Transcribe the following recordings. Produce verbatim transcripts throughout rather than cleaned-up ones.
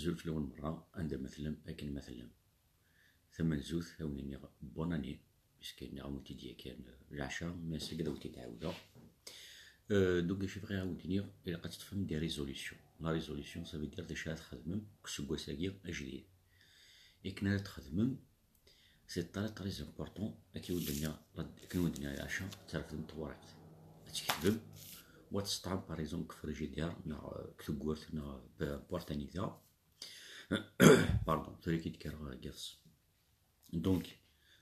Azul fell-awen merra, anda ma tellam, akken ma tellam. Tamenzut, ad wen-iniɣ bonne année, puisque nniɣ-awen-t-id yakan, euh, leɛca, mais ass-agi ad wen-t-id-ɛawdeɣ. Euh, donc, acu bɣiɣ ad wen-d-iniɣ, ilaq ad teṭṭfem des résolutions. La résolution, ça veut dire d acu ara txedmem deg useggas-agi ajdid. Akken ara txedmem, c'est très, très important. Akken wen-d-nniɣ, akken wen-d-nniɣ leɛca, ad trefdem tawriqt. Ad tt-tketbem, u ad tt-tesṭɛem, par exemple, deg frigidaire, neɣ, euh, deg tewwurt, neɣ peu importe anida. Pardon, tura akka i d-kkreɣ deg yiḍes. Donc,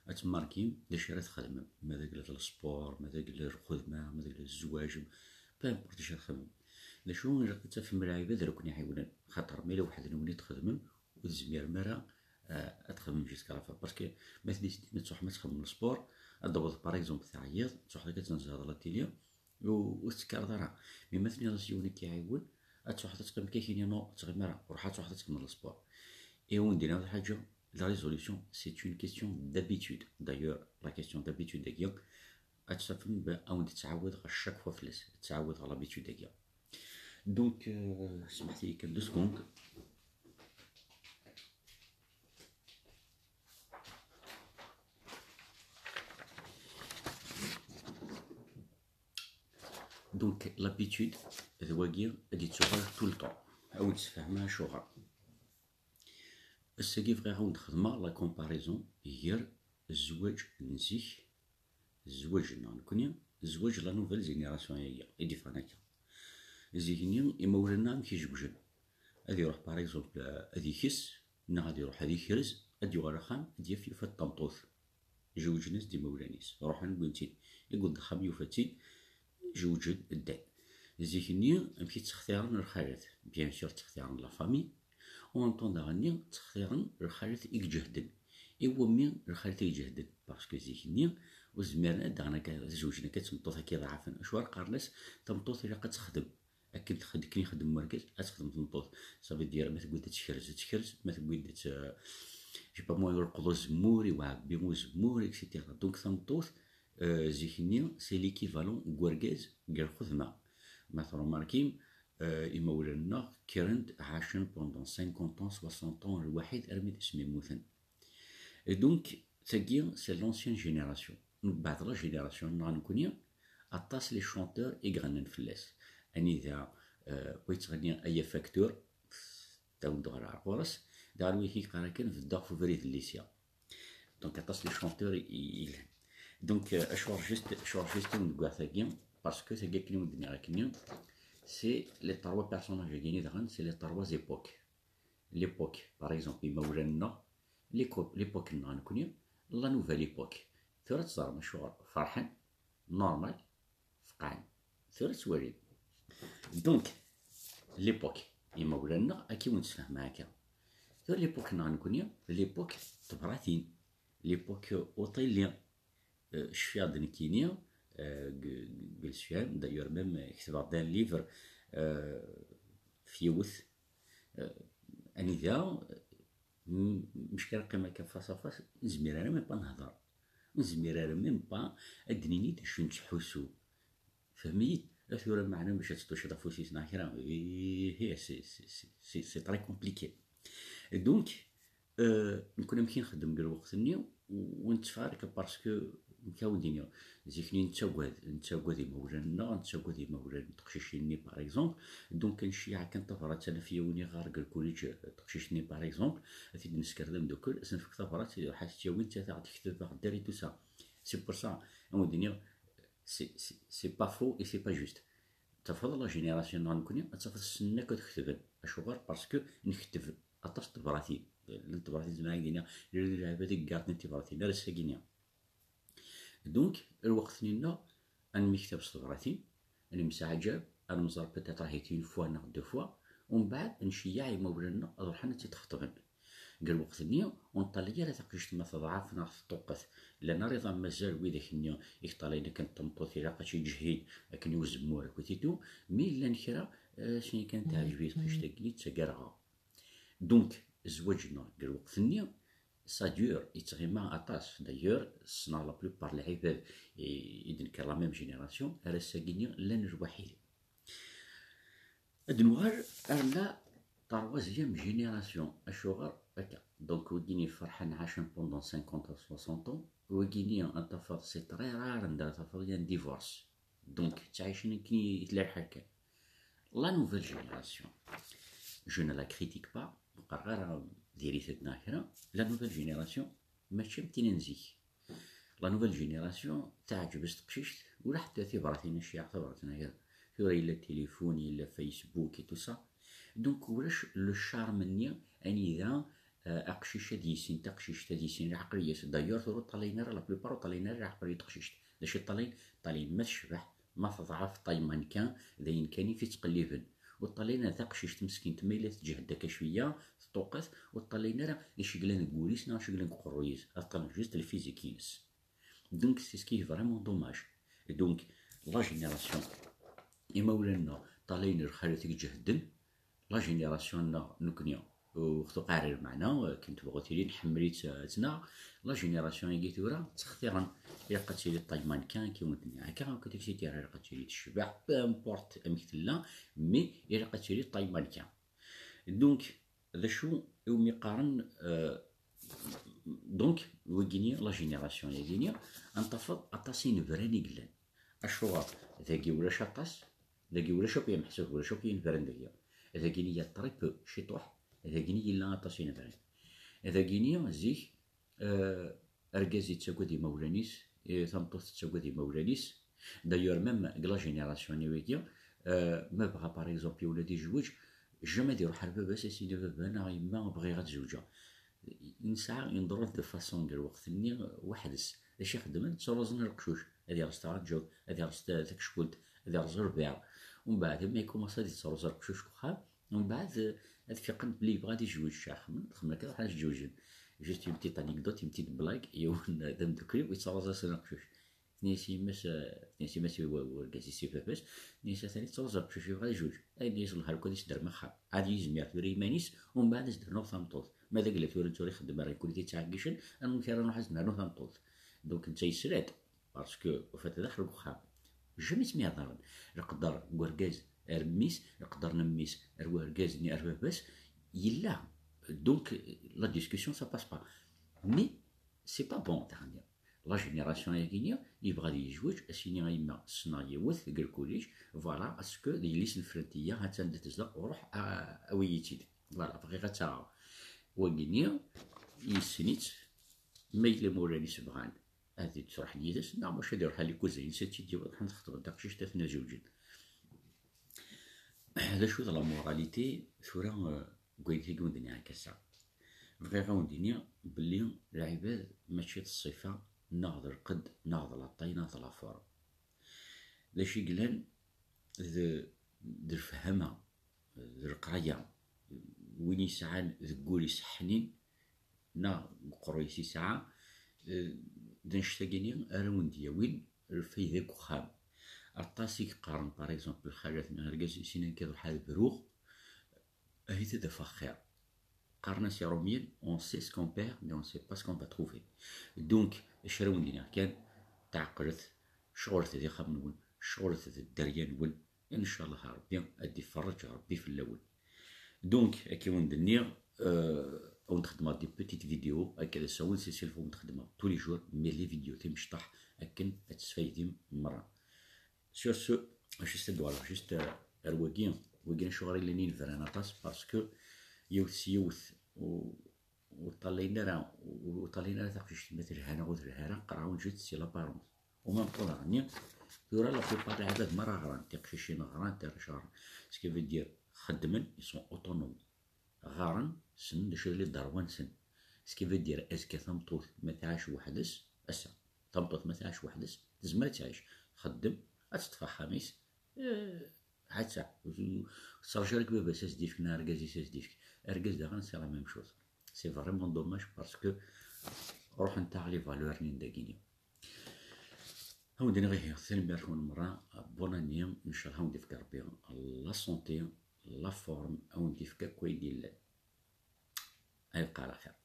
ad tmarkim d acu ara txedmem, ma d agla n lesport, ma d agla n lxedma, ma d agla n zzwaǧ, peu importe acu ara txedmem. D acu ilaq ad tafem lɛibad ara ken-iɛiwnen, xaṭer ma yella weḥd-nwen i txedmem, ur tezmirem ara, euh, ad txedmem jusqu'à la fin. Parce que ma tdis-, ma tṛuḥem ad txedmem lesport, ad d-taweḍ, par exemple, teɛyiḍ, tṛuḥeḍ akka ad tnezheḍ la télé, u-, ur tettekkareḍ ara. Mais ma tenniḍ-as yiwen ad k-iɛiwen, ad tṛuḥeḍ ad teqqimeḍ akka, ad k-iniḍ non, ur tettɣimim ara, ruḥ ad tṛuḥeḍ ad txedmeḍ lesport. Et wen-d-iniɣ lḥaǧa, la résolution, c'est une question d'habitude. D'ailleurs, la question d'habitude-agi, ad tt-tafem b-, ad wen-d-tettɛawad à chaque fois fell-as, tettɛawad ɣer l'habitude-agi. Donc, euh, smeḥt-iyi kan deux secondes. Donc, l'habitude, d wagi ad yettuɣal tout le temps. Ad wen-d-sfehmeɣ acuɣer. Ass-agi bɣiɣ ad wen-d-xedmeɣ la comparaison gar zzwaǧ n zik, zzwaǧ-nneɣ nekkni, zzwaǧ n la nouvelle génération-agi i d-yeffɣen akka. Zik-nni, imawlan-nneɣ amek i zewǧen? Ad iruḥ, par exemple, ad ikes, neɣ ad iruḥ ad ikrez, ad d-yuɣal axxam, ad d-yaf yufa-d tameṭṭut. Jewǧen-as-d imawlan-is, ruḥen wwin-tt-id. Yewweḍ-d axxam yufa-tt-id, jewǧen, ddan. Zik-nni, amek i ttextiren lxalat? Bien sûr, ttextiren la famille. En même temps, daɣen-nni, ttextiren lxalat i iǧehden. Iwumi lxalat i iǧehden? Parce que zik-nni, ur zmiren ad daɣen akka, ad zewǧen akka d tmeṭṭut akka iḍɛafen. Acuɣer qqaren-as tameṭṭut ilaq ad texdem? Akken txed-, akken ixeddem urgaz, ad texdem tmeṭṭut. Ça veut dire, ma tewwi-d ad tekrez, ad tekrez, ma tewwi-d ad t-, je sais pas moi, ileqqeḍ uzemmur, iwɛebbi uzemmur, et cetera. Donc, tameṭṭut, euh, zik-nni, c'est l'équivalent n urgaz deg lxedma. Ma tṛumarkim, euh, imawlan-nneɣ kkren-d, ɛacen pendant cinquante ans, soixante ans, lwaḥid armi d asmi mmuten. Et donc, tagi, c'est l'ancienne génération. Mbeɛd la génération-nneɣ nekkni, aṭas les chanteurs i iɣennan fell-as. Anida, euh, wa yettɣenni Aya Facteur, tawen-d ɣer ɣur-s, daɣen wi yeqqar akken beddeɣ f ubrid n lisya. Donc, aṭas les chanteurs i, i yellan. Donc, euh, acuɣer juste, acuɣer juste i wen-d-wwiɣ tagi, parce que tagi akken i wen-d-nniɣ akkenni, c'est les trois personnages-agi-nni daɣen, c'est les trois époques. L'époque, par exemple, imawlan-nneɣ, l'éco-, l'époque-nneɣ nekkni, la nouvelle époque. Tura teẓram acuɣer ferḥen, normal, feqɛen. Tura tettwalim. Donc, l'époque, imawlan-nneɣ, akka i wen-d-sfehmeɣ akka. Tura l'époque-nneɣ nekkni, l'époque tebratin, l'époque uṭili, euh, cfiɣ-d nekkini, euh, deg, deg lesfiham, d'ailleurs même, euh, ketbeɣ-d un livre, euh, f yiwet, euh, anida, euh, m-, mecki ara qqimeɣ akka face à face, ur nezmir ara même pas ad nehder. Ur nezmir ara même pas ad d-nini d acu nettḥussu. Fehmit? A tura meɛna bac ad teṭṭucceḍ afus-is neɣ kra. Ih, c'est, c'est, c'est, c'est, c'est très compliqué. Et donc, euh, nekkni amek i nxeddem deg lweqt-nni, u-, ur netteffeɣ ara akka parce que, amek ara wen-d-iniɣ, zik-nni nettagad, nettagad imawlan-nneɣ, nettagad imawlan n teqcicin-nni, par exemple. Donc, nceyyeɛ kan tabrat, ad naf yiwen iɣer deg lkulij, euh, teqcict-nni, par exemple, ad t-id-nesker d ameddakel, ad s-nefk tabrat, iruḥ ad t-yawi, nettat ad ɣ-d-tekteb, ad ɣ-d-terr et tout ça. C'est pour ça, ad wen-d-iniɣ, c'est, c'est, c'est pas faux et c'est pas juste. Tafeḍ la génération-nneɣ nekkni, ad tafeḍ ssnen akk ad ketben. Acuɣer? Parce que nekteb aṭas n tebratin. Llant tebratin, zemreɣ ad iniɣ, llan lɛibad i igarden tibratin, ar ass-agi-nni. Donc, lweqt-nni-nneɣ, ad nemmekteb s tebratin, ad nemseɛǧab, ad nemẓer peut-être ahit une fois neɣ deux fois, umbeɛd nceyyeɛ imawlan-nneɣ ad ruḥen ad tt-id-xeṭben. Deg lweqt-nni, ur neṭṭalay ara taqcict ma teḍɛef neɣ teṭṭuqqet. Llan ariḍa mazal widak-nni i yeṭṭalayen akken d tameṭṭut ilaq ad tt-yeǧhid akken i uzemmur akked titu, mi llan kra, euh, sin kan teɛǧeb-iyi teqcict-agi, ttaggaraɣ. Donc, zzwaǧ-nneɣ deg lweqt-nni, ça dure, yettɣima aṭas. D'ailleurs, ssneɣ la plupart n lɛibad i, i d-nekker la même génération, ar ass-agi-nni llan lwaḥid. Ad nuɣal arna troisième génération. Acuɣer akka? Donc wigini ferḥen ɛacen pendant cinquante à soixante ans, wigini ad tafeḍ c'est très rare anda tafeḍ yan divorce. Donc ttɛicen akken i tella lḥal kan. La nouvelle génération, je ne la critique pas, ur qqareɣ ara diri-t-id neɣ kra. La nouvelle génération mačči am tin n zik. La nouvelle génération teɛǧeb-as teqcict, ula ḥetta tibratin, acciɛeɣ tabrat-nni tura, yella téléphone, yella Facebook et tout ça. Donc ulac le charme-nni anida, euh, aqcic ad yissin taqcict, ad yissin lɛeqliya-s. D'ailleurs tura ur ṭṭalayen ara, la plupart ur ṭṭalayen ara lɛeqliya n teqcict. D acu i ṭṭalayen? Ṭṭalayen ma tecbeḥ, ma teḍɛef, taille mannequin, d ayen kan i t-ittqelliben. Ur ṭṭalayen ara taqcict meskint ma yella tǧehhed akka cwiya, teṭṭuqqet, ur ṭṭalayen ara iceglan deg wul-is neɣ iceglan deg uqerruy-is, ad ṭṭalayen juste lfizik-ines. Donc c'est ce qui est vraiment dommage. Donc la génération, imawlan-nneɣ ṭṭalayen lxalat i iǧehden, la génération-nneɣ nekkni ur ɣ-tuqiɛ ara lmeɛna, akken tebɣu tili nḥemmel-itt, eh, ttnaɣ. La génération-agi tura ttextiren, ilaq ad tili taille mannequin, akken wen-d-nniɣ akka, akka tiksit-ira ilaq ad tili tecbeḥ, peu importe amek tella, mais ilaq ad tili taille mannequin. Donc d acu iwumi qqaren, euh, donc wigini la génération-yagini ad tafeḍ aṭas inebran i yellan. Acuɣer? Dagi ulac aṭas, dagi ulac akk, yemeḥsub ulac akk inebran dagi. Dagini il y a très peu, ciṭuḥ, dagini yella aṭas inebran. Dagini zik, euh, argaz yettagad imawlan-is, eh, tameṭṭut tettagad imawlan-is. D'ailleurs même deg la génération-nni wigi, euh, ma bɣa par exemple yiwen ad izweǧ, jamais ad iruḥ ar baba-s ad s-yini: "Baba neɣ yemma, bɣiɣ ad zewǧeɣ." Nesɛa une drôle de façon deg lweqt-nni, weḥd-s. D acu i xeddmen? Ttruẓen leqcuc. Ad yerẓ taɛeǧǧut, ad yerẓ ta-, takeckult, ad yerẓ rrbiɛ. Umbeɛd, ma ikumaṣ ad yettruẓ leqcuc deg uxxam, umbeɛd, eh, ad fiqen belli yebɣa ad izweǧ. Xemmen, xemmen akka, ruḥen ad zewǧen. Juste une petite anecdote, une petite blague. Yiwen d ameddakel-iw yettruẓ-asen leqcuc. Tenna-yas yemma-s, eh, tenna-yas yemma-s i wa-, urgaz-is i baba-s, tenna-yas: "Atan yettruẓ leqcuc, yebɣa ad izweǧ." Ay, tenna-yas: "Llah, lukan ad s-dermeɣ axxam, ad yizem tura i yiman-is, umbeɛd ad s-dernuɣ tameṭṭut. Ma d agla tura nettu ixeddem ara, nekkni tittɛeggic, amek ara nruḥ ad s-nernu tameṭṭut?" Donc netta yesla-d, parce que ufat daxel deg uxxam. Jamais ttemyeɛḍaren. Leqder n urgaz ar mmi-s, leqder n mmi-s ar urgaz-nni ar baba-s, yella. Donc la discussion ça passe pas. Mais c'est pas bon, daɣen. La génération-yagi-nni yebɣa ad yezweǧ, ad s-yini: "A yemma, ssneɣ yiwet deg lkuliǧ, voilà, est-ce que d yelli-s n frent-iya, ha-tt-an da tezdeɣ, ruḥ, a-, awi-yi-tt-id. Voilà, bɣiɣ ad tt-aɣeɣ." Wagi-nni yessen-itt, ma yella imawlan-is bɣan ad d-truḥ yid-s, neɣ maca ad iruḥ ɣer likuza-ines, ad tt-id-yawi, ruḥen xeṭben taqcict, ad ten-zewǧen. D acu d la moralité tura, eh, deg wayen i wen-d-nniɣ akka ass-a? Bɣiɣ a wen-d-iniɣ belli lɛibad mačči d ṣṣifa, neɣ d lqedd, neɣ d la taille, neɣ d la forme. D acu i yellan d, d lefhama, d leqraya. Win yesɛan deg wul-is ḥnin, neɣ deg uqerruy-is yesɛa, eh, d annect-agi-nni ara wen-d-yawin lfayda deg uxxam. Aṭas i yeqqaren, par exemple, lxalat neɣ argaz, syin akka ad ruḥeɣ ad bruɣ, ahit ad afeɣ xir. Qqaren-as Iṛumyen: "On sait ce qu'on perd, mais on sait pas ce qu'on va trouver." Donc acu ara wen-d-iniɣ kan, tɛeqlet, ceɣlet di ixxamen-nwen, ceɣlet di dderya-nwen, incallah Ṛebbi ad d-iferreǧ Ṛebbi fell-awen. Donc akka i wen-d-nniɣ, euh, ad wen-d-xedmeɣ des petites vidéos, akka d asawen si silfa ad wen-d-xedmeɣ tous les jours, mais les vidéos timecṭaḥ, akken ad tesfaydim merra. Sur ce, juste ad d-uɣaleɣ juste, euh, ar wagi, wagi acuɣer i llan inebran aṭas, parce que yiwet s yiwet u-, ur ṭṭalayen ara, ur ṭṭalayen ara taqcict ma telha neɣ ur telha ara, qqareɣ-awen juste c'est l'apparence. Au même temps daɣen-nni, tura la plupart n lɛibad merra ɣran, tiqcicin ɣrant, arrac ɣran. Ce qui veut dire, xeddmen, ils sont autonomes. Ɣaren, ssnen d acu i d les droits-nsen. Ce qui veut dire, azekka tameṭṭut ma tɛac weḥd-s, ass-a, tameṭṭut ma tɛac weḥd-s, tezmer ad tɛic, txeddem, ad teṭṭef axxam-is, eh, ḥatta, ur tettṛaǧu ara deg baba-s ad s-d-ifk neɣ argaz-is ad s-d-ifk. Argaz daɣen, c'est la même chose. C'est vraiment dommage parce que ruḥent-aɣ les valeurs-nni n dagini. Ad wen-d-iniɣ ihi, tanemmirt-nwen merra, bonne année, ncallah ad wen-d-ifk Ṛebbi la santé, la forme, ad wen-d-ifk akk ayen yellan. Ad yeqqar axir.